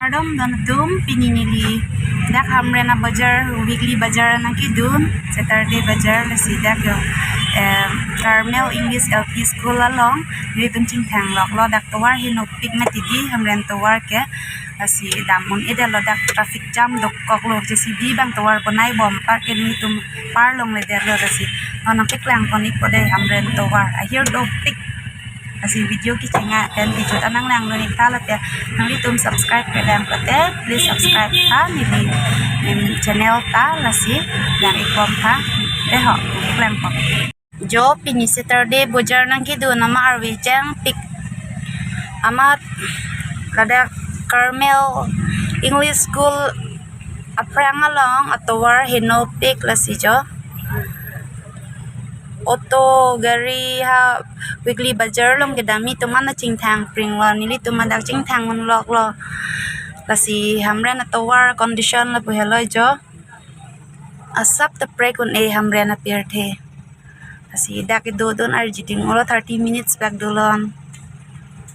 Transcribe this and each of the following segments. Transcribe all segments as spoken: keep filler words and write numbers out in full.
Kardom don atum, pini neli dak Hamren a-bazar, weekly bazar nangkedun, Saturday bazar, lasi dak yo, eh, Carmel English L P School along nelitum chingthang loklo, dak tovar henopik mati di Hamren tovar ke, lasi dam un-edetlo, dak traffic jam dokoklo, J C B abang tovar bonai bom apar ke nelitum parlongledetlo, lasi non nangpeklang pon-ikpo dei Hamren tovar, ahir dopik. Lasi video kecheng pen kejut an nanglangdun-ik tha, lapen nanglitum subscribe kelang pulote please subscribe tha neli, em, channel ta, lasi lang-ik bom tha. Te ho, klem bom. Jo, pini Saturday bazar nangkedun amat arve chengpik. Amat ladak Carmel English School aphrang along atovar henopik, lasi jo. Auto, gari ha, weekly bazar along kedam atum an chingthang pringlo, nelitum adak chingthang un loklo. Lasi Hamren atovar condition lapu helo jo. Asap ta prek un-e Hamren apirthe. Lasi dak kedodun arjiding ulo, thirty minutes bak dolo.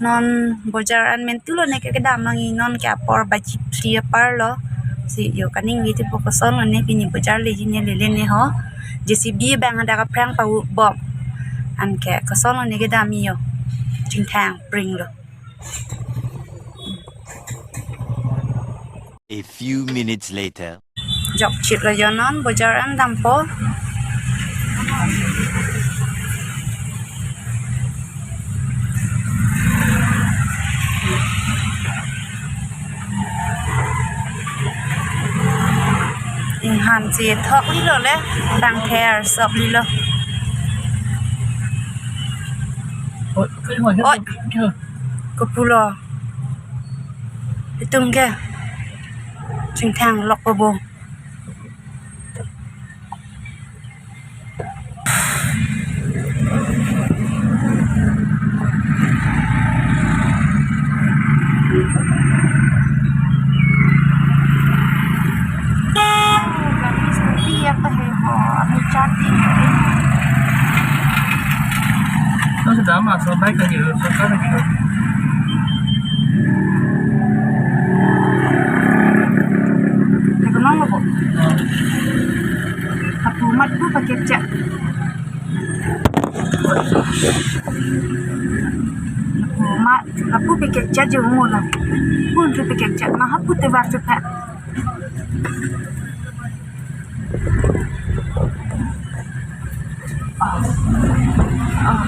Non bazar an mentu lone ke kedam nangji, non ke apor baji phli aparlo. Si yo kaningve thupo kosonlone pini bazar leji ne lele ne ho. J C B abang hadak aphrang pabom. Anke kosonlone kedam yo. Chingthang pringlo. A few minutes later. Jokchitlo jo, non bazar an dampo. Inghan si thoklilo le, tangther soklilo. Oi, oi, oi, oi. Kopulo. Itum ke chingthang lokpo bo. Gari scooty apa he ho, ami chatting. Itu sudah masuk baik lagi, sudah lagi. Lapu mat pu pakekchak. Lapu mat, lapu pakekchak jo mo la. Pun tu pakekchak ma hapu te var tu pa. Ah. Ah.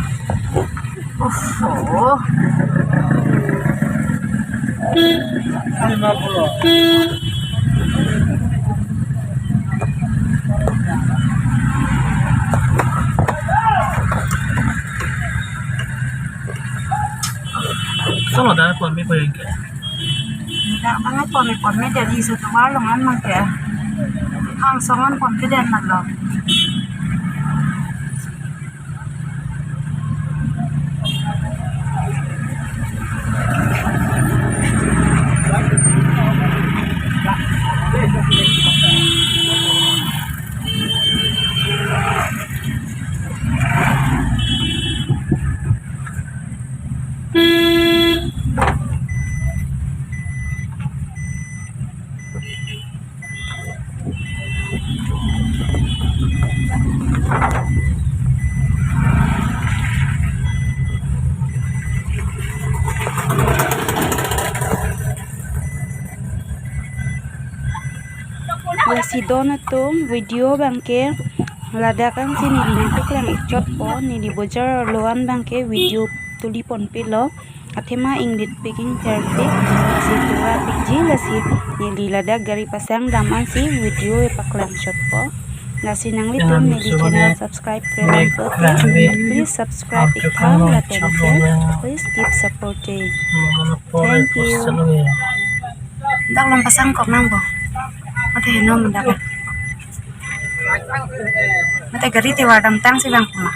Uff, oh. Solo dah pon mi pon ke. Dak bang pon mi pon mi dari satu warung an mang ke. Hang songan pon ke dan mang lo. Lasi don atum, video abangke ladak ansi neli nangpeklang-ik chotpo, neli bojar arlo an abangke video tuli ponpelo. Athema ingdit pik ingther pik, lasi tura pikji, lasi neli ladak gari pasang dam ansi video epaklang chotpo. Lasi nanglitum neli channel subscribe klempo, please subscribe ik tha, lapen ke please keep supporting. Thank you. Dak along pasang kok nang bo. Mate heno mendapat. Mate gari te war damtang si bang kuma.